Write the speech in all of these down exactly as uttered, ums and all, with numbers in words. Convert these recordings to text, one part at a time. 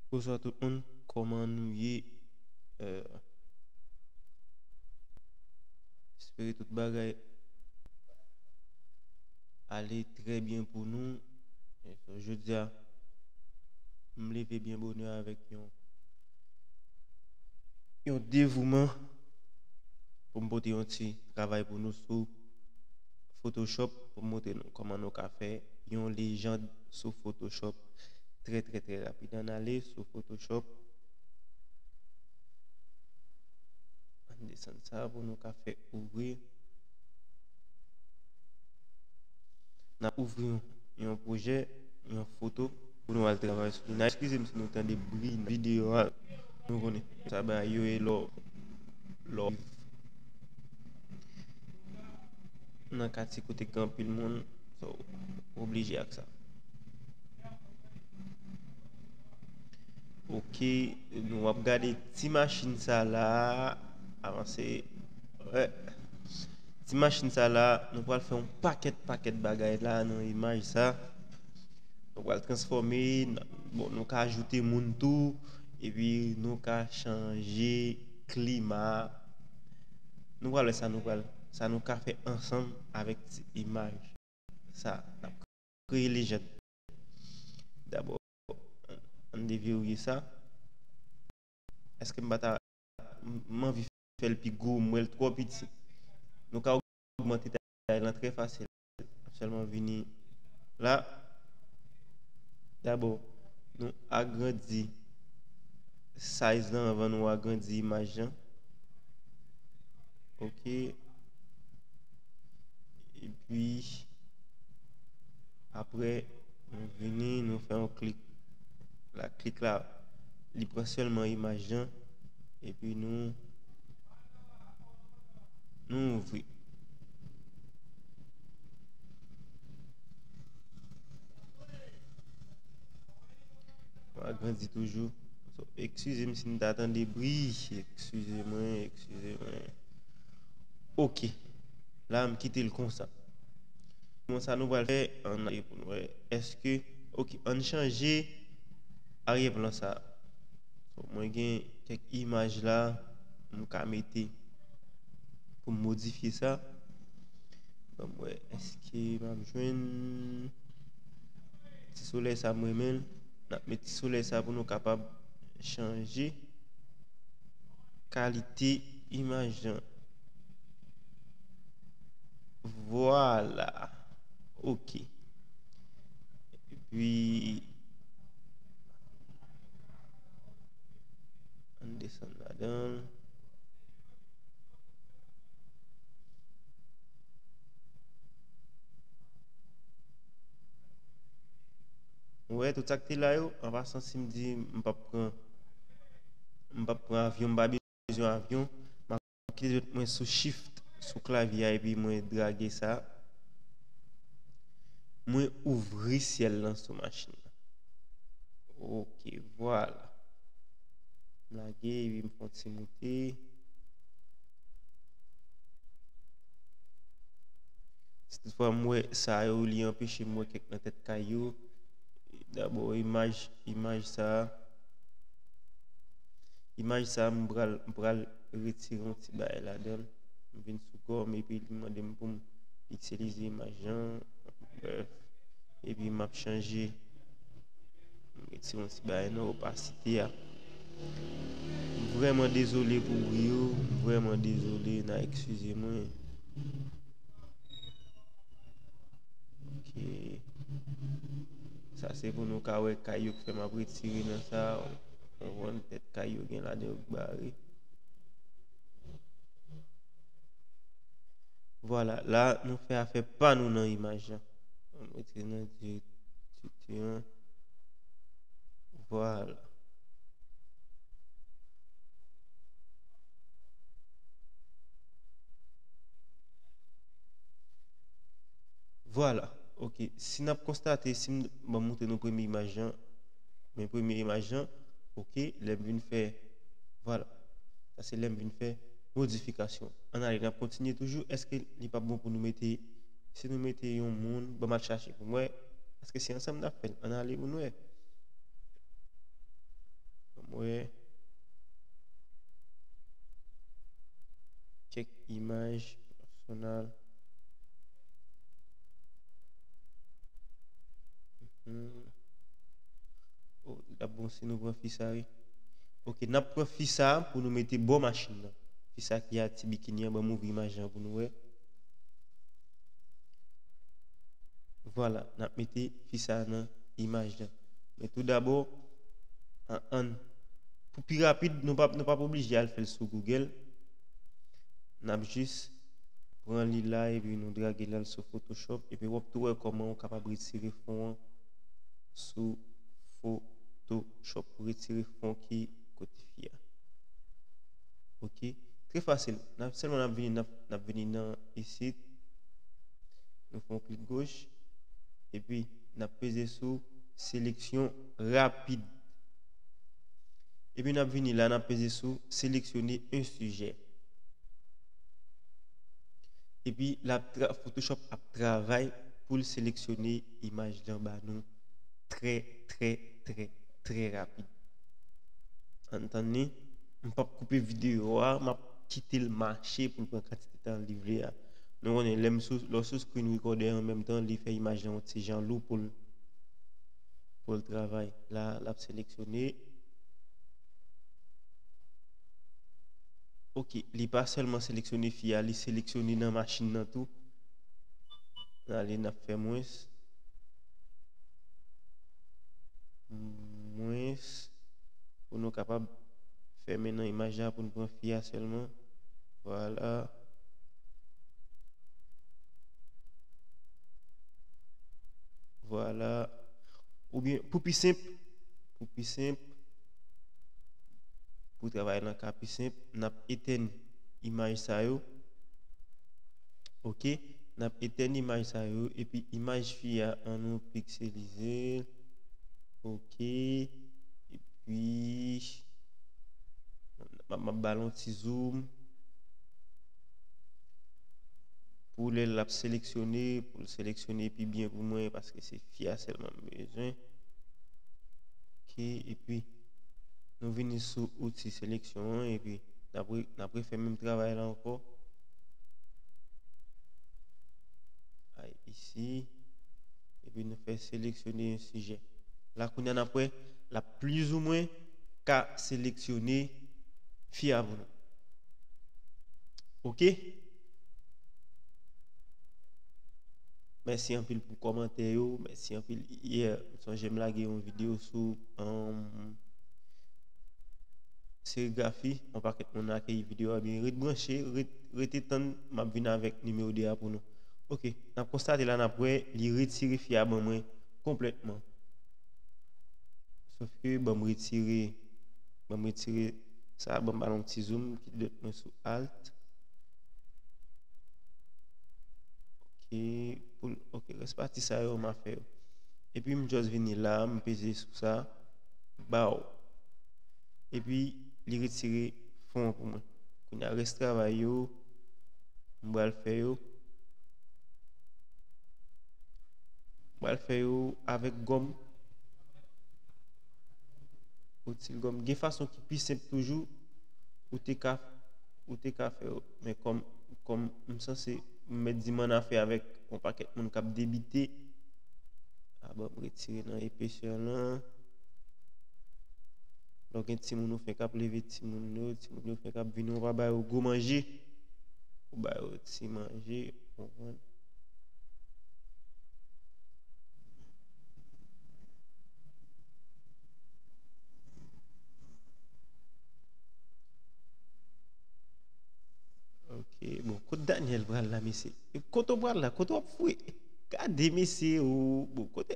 Bonswa tout moun, kòman nou ye? Euh, espere tout bagay ale trè byen pou nou. E so, jodi a, m leve byen bonè avèk yon, yon devouman pou m pote yon ti travay pou nou sou Photoshop, pou m montre nou kòman nou ka fè yon lejann sou Photoshop trè, trè, trè rapid. Ann ale sou Photoshop. Ann desann sa pou nou ka fè ouvri. N ap ouvri yon, yon pwojè, yon foto pou nou al travay sou li. N a eskize m si nou tande bri nan videyo a. Nou konnen sa bay yo e lò, lò. Nan katye kote gen anpil moun, so, oblije ak sa. Ok, nou ap gade ti machin sa la, avanse. Wè. Ti machin sa la, nou pral fè yon pakèt, pakèt bagay la nan imaj sa. Nou pral transfòme, n-, bon, nou ka ajoute moun tou, epi nou ka chanje klima. Nou pral wè sa nou pral, sa nou ka fè ansanm avèk ti imaj sa. N ap kreye lejann. Dabò, ann deverye sa. Èske m pa ta, m, m anvi fè l pi gwo, m wè l twò piti. Nou ka ogmante tay lan trè fasil. N ap sèlman vini la. Dabò, nou agrandi size lan anvan nou agrandi imaj lan. Ok. Epi, apre, nou vini, nou fè yon klik. La, klik la, li pran sèlman imaj lan. Epi nou, nou ouvri. Nou agrandi toujou. So, eskize m si n ta tande bri. Eskize mwen, eskize mwen. Ok. La, m kite l konsa. Konsa, nou pral fè ann ale pou nou wè. Èske, ok, ann chanje aryèplan sa. So, mwen gen kèk imaj la, m ka mete pou m modifye sa. Ban m wè, èske m ap jwenn ti solèy sa m renmen l? N ap met ti solèy sa pou nou kapab chanje kalite imaj lan. Vwala. Ok. Epi, ann desann ladan l. Ou wè, tout sa k te la yo, an pasan, si m di m p ap pran, m p ap pran avyon, m pa bezwen avyon, m ap kite dwèt mwen sou shift, sou klavye a, epi mwen drage sa. Mwen ouvri syèl lan sou machin nan. Ok, vwala. M lage, epi m fè yon ti moute. Si toutfwa m wè sa yo, li anpeche m wè kèk nan tèt kay yo. Dabò, imaj, imaj sa a. Imaj sa a, m pral, m pral retire yon ti bagay ladan l. M vin sou kò m, epi li mande m pou m pikselize imaj lan. Brèf. Epi m ap chanje. M retire yon ti bagay nan opasite a. M vrèman dezole pou bri yo. M vrèman dezole, n a eskize mwen. Ok. Sa se pou nou ka wè kay yo k fè m ap retire nan sa. Ou konprann, tèt kay yo gen ladan yo k bare. Vwala, la, nou fè afè pa nou nan imaj lan. Ann retire nan direktivite an. Vwala. Vwala. Ok. Si n ap konstate, si m, ban m montre nou premye imaj lan. Men premye imaj lan. Ok. Lè m vin fè. Vwala. Sa se lè m vin fè modifikasyon. Ann ale, n ap kontinye toujou. Èske li p ap bon pou nou mete, si nou mete yon moun, ban m al chache pou m wè. Paske se ansanm n ap fè l. Ann ale pou n wè. wè kèk imaj pèsonal. Mhm. Oh, l ap bon si nou pran fi sa, wi. Ok, n ap pran fi sa pou nou mete bò machin nan. Fi sa ki a ti bikini an, ban m ouvri imaj lan pou nou wè. Vwala, n ap mete fi sa nan imaj lan. Men tou dabò, an, ann, pou pi rapid, nou p ap, nou p ap oblije al fè l sou Google. N ap jis pran li la epi nou drage l al sou Photoshop. Epi w ap tou wè kòman ou kapab retire fon an sou Photoshop. Retire fon ki kote fi a. Ok, trè fasil. N ap, sèlman n ap vini, n ap, n ap vini nan isit. Nou fè yon klik goch. Epi n ap peze sou seleksyon rapid. Epi n ap vini la, n ap peze sou sélectionner un sujet. Epi l ap tra-, Photoshop ap travay pou l seleksyone imaj lan ba nou trè, trè, trè, trè rapid. Ann tann li, m p ap koupe videyo a, m ap kite l mache pou l pran kantite tan li vle a. Nou konnen lè m sou, lè w sou screen recorder an menm tan, li fè imaj lan yon ti jan lou pou l, pou l travay. La, l ap seleksyone. Ok, li pa sèlman seleksyone fi a, li seleksyone nan machin nan tou. Ale, n ap fè mwens. Mwens. Pou nou kapab fèmen nan imaj la pou n pran fi a sèlman. Vwala. Vwala. Oubyen, pou pi senp, pou pi senp, pou travay lan ka pi senp, n ap etèn imaj sa yo. Ok, n ap etèn imaj sa yo, epi imaj fi a, ann nou pikselize l. Ok, epi, m ap, m ap ba l yon ti zoom. Pou lè l ap seleksyone, pou l seleksyone pi byen pou mwen, paske se fi a sèlman m bezwen. Ok, epi nou vini sou outi seleksyon an, epi n ap re-, n ap refè menm travay la ankò. Ay, isi. Epi nou fè seleksyone yon sijè. La, kounye a n ap wè, l ap plizoumwen ka seleksyone fi a pou nou. Ok? Mèsi anpil pou kòmantè yo. Mèsi anpil. Yè, m sonje m lage yon videyo sou, um, serigrafi. Yon pakèt moun akeyi videyo a byen. Ret branche, ret, rete tann, m ap vin avèk nimewo de a pou nou. Ok, n ap konstate la, n ap wè, li retire fi a ban mwen konplètman. Sòf ke ban m retire, ban m retire sa, ban m ba l yon ti zoom, kite dwèt mwen sou Alt. Ok, pou l, ok, rès pati sa yo, m a fè yo. Epi m just vini la, m peze sou sa, baw. Epi li retire fon an pou mwen. Kounye a rès travay yo, m pral fè yo. M pral fè yo avèk gòm. Outil gòm. Gen fason ki pi senp toujou, ou te ka, ou te ka fè yo. Men kòm, kòm m sanse, m mèt di m annafè avèk yon pakèt moun k ap debite. A, bon, m retire nan epesè lan. Lè w gen timoun ou fenk ap leve timoun yo, timoun yo fenk ap vini, ou pa ba yo gwo manje. Ou ba yo ti manje, ou konprann? Ok, bon, kot Daniel pral la, mesye? Kote w pral la? Kote w ap foure? Gade, mesye, o, bon, kote?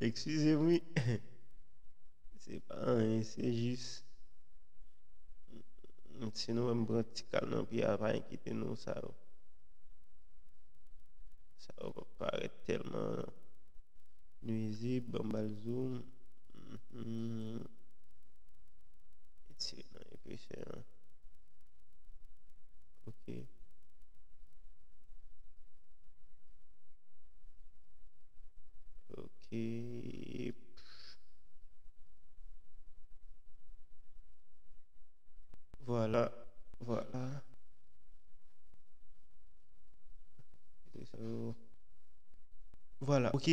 Eskize m, wi. Se pa anyen, se jis, si nou wè m pran ti kal nan pye a, pa enkyete nou, sa yo. Sa yo p ap parèt tèlman nwizib, ban m ba l zoom. Mhm. Retire nan epesè an. Ok. Ok. Vwala, ok.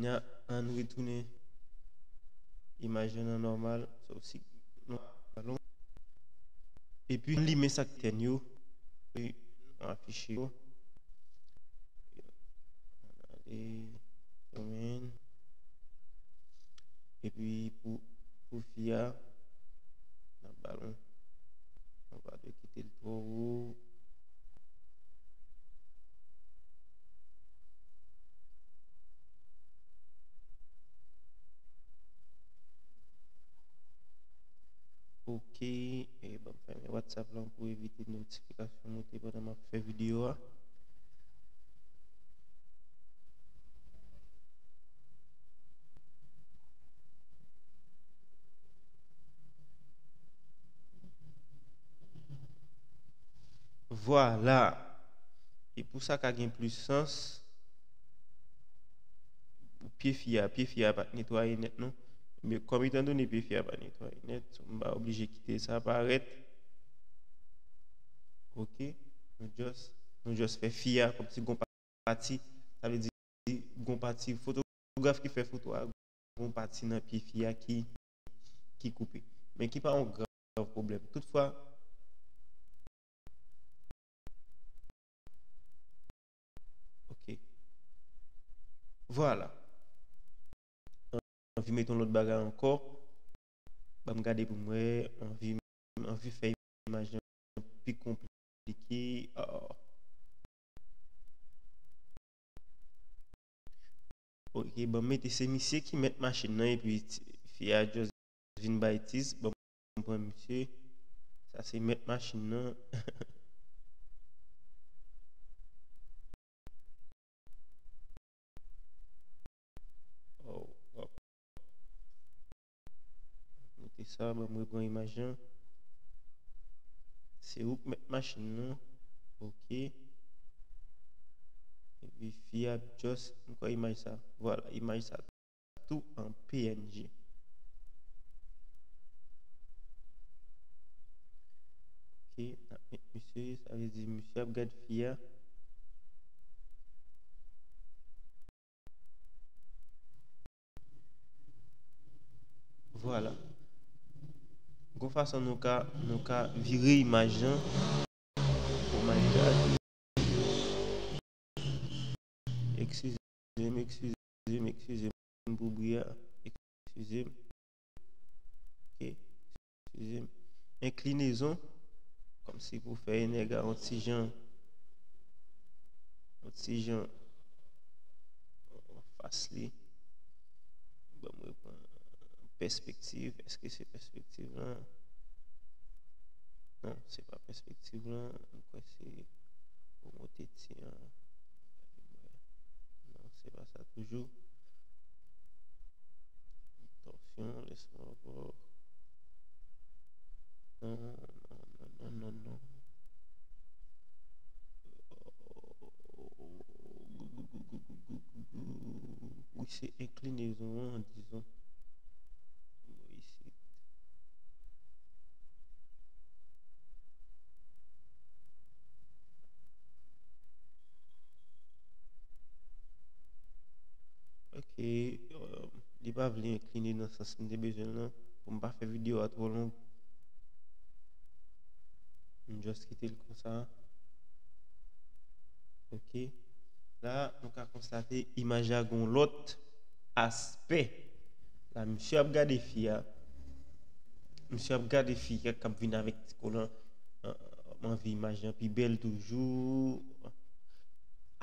Nya, ann retounen imaj lan nan nòmal. So, si nou alon. Epi, ann limen sa k etèn yo. Epi, nou afiche yo. Ale, zoom in. Epi, pou, pou fi a, n ap ba l yon, nou pa dwe kite l twò wo. Ok, e ban m fèmen WhatsApp lan pou evite notifikasyon moute pandan m ap fè videyo a. Vwala. E pou sa ka gen plis sans, pou pye fi a, pye fi a pa t netwaye nèt non. Men kòm etandone pye fi a pa t netwaye nèt, so m pa oblije kite sa parèt. Ok, nou just, nou just fè fi a kòmsi gon pati, sa vle di gon pati fotograf ki fè foto a, gon pati nan pye fi a ki, ki koupe. Men ki pa yon grav pwoblèm. Toutfwa, ok. Vwala. Anvi mete yon lòt bagay ankò. Ban m gade pou m wè. Anvi, anvi fè imaj lan pi konplike. Ah. Ok, ban m mete se misye ki mèt machin nan epi ti, fi a just vin bay tiz. Ban m pran misye. Sa se mèt machin nan. Oh, oh. Mete sa, ban m repran imaj lan. Se ou k mèt machin nan. Ok. Epi fi a just, m kwè imaj sa. Vwala, imaj sa tou an P N G. Ok, n ap met misye, sa vle di misye ap gad fi a. Vwala. Gon fason nou ka, nou ka vire imaj lan. Oh my God. Eskize m, eskize m, eskize m pou bri a. Eskize m. Ok. Eskize m. Enklinezon. Kòmsi pou fè nèg a yon ti jan, yon ti jan fas li. Ban m repran pèspektiv. Èske se pèspektiv lan? Non, se pa pèspektiv lan. M kwè se pou monte ti an. Non, se pa sa toujou. Attention, laisse-moi voir. Non, non, non, non, non, non. Wi, se enklinezon an, dizon. Wi, se Ok, euh, li pa vle enkline nan sans m te bezwen l lan. Pou m pa fè videyo a twò long, m just kite l konsa. Ok. La, nou ka konstate imaj la gon lòt aspè. La, misye ap gade fi a. Misye ap gade fi a k ap vin avèk ti kolan. Euh, m anvi imaj lan pi bèl toujou.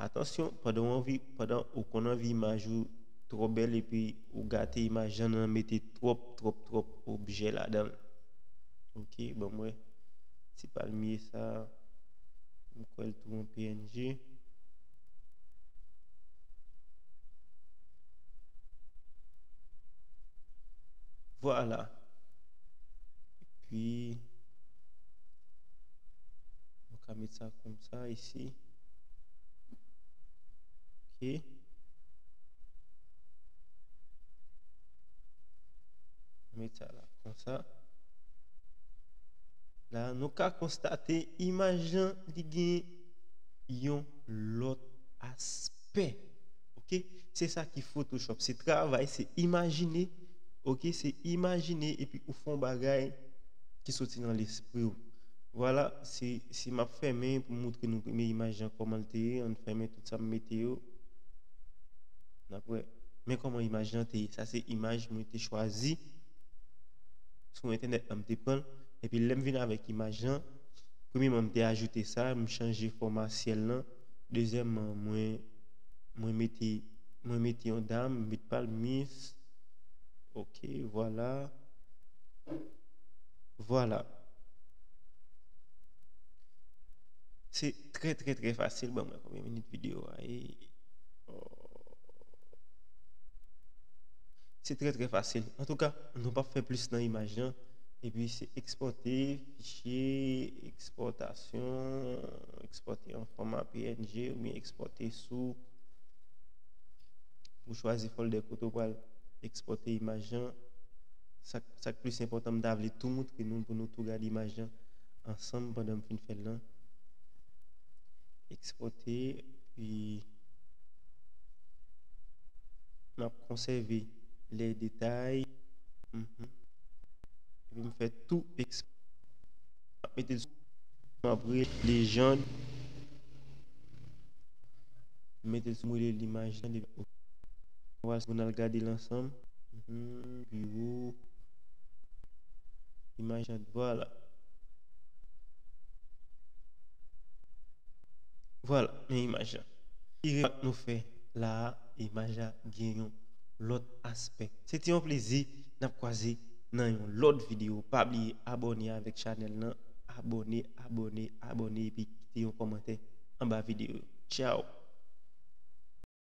Atansyon, pandan w anvi, pandan ou konn anvi imaj ou twò bèl epi ou gate imaj lan nan mete twòp, twòp, twòp objè ladan l. Ok, ban m wè. Ti palmye sa, m kwè l tou an P N G. Vwala. Epi, nou ka met sa konsa isi. Ok. Met sa la, konsa. La, nou ka konstate imaj lan, li gen yon lòt aspè. pè. Ok? Se sa ki Photoshop. Se travay, se imajine. Ok? Se imajine epi ou fè yon bagay ki soti nan lespri w. Vwala, se, se m ap fèmen pou m montre nou premye imaj lan kòman l te ye. Ann fèmen tout sa m mete yo. N ap wè. Men kòman imaj lan te ye. Sa se imaj mwen te chwazi sou entènèt la, m te pran l. Epi lè m vin avèk imaj lan, premyèman, m te ajoute sa, m chanje fòma syèl lan. Dezyèmman, mwen, mwen mete, mwen mete yon dam, m met palmis. Ok, vwala. Vwala. Se trè, trè, trè fasil. Ban mwen konbyen minit videyo a ye. Oh. Se trè, trè fasil. Antouka, nou p ap fè plis nan imaj lan. Epi se ekspòte, fichye, ekspòtasyon, ekspòte an fòma P N G oubyen ekspòte sou. Ou chwazi folder kote w pral ekspòte imaj lan. Sa, sa k plis enpòtan, m ta vle tou montre nou pou nou tou gade imaj lan ansanm pandan m fin fè l lan. Ekspòte, epi m ap konsève lè detay. Mhm. Epi m fè tou ekspòte. M ap mete l sou, m ap rele Legend. M mete l sou, m rele l imaj lan depi. Vwala, nou al gade l ansanm. Mhm, biwo. Imaj lan, vwala. Vwala, men imaj lan. Erè nou fè la a, imaj la gen yon lòt aspè. Se te yon plezi, n ap kwaze nan yon lòt videyo. Pa bliye abòne avèk chanèl lan. Abòne, abòne, abòne, epi kite yon kòmantè anba videyo yo. Tchao!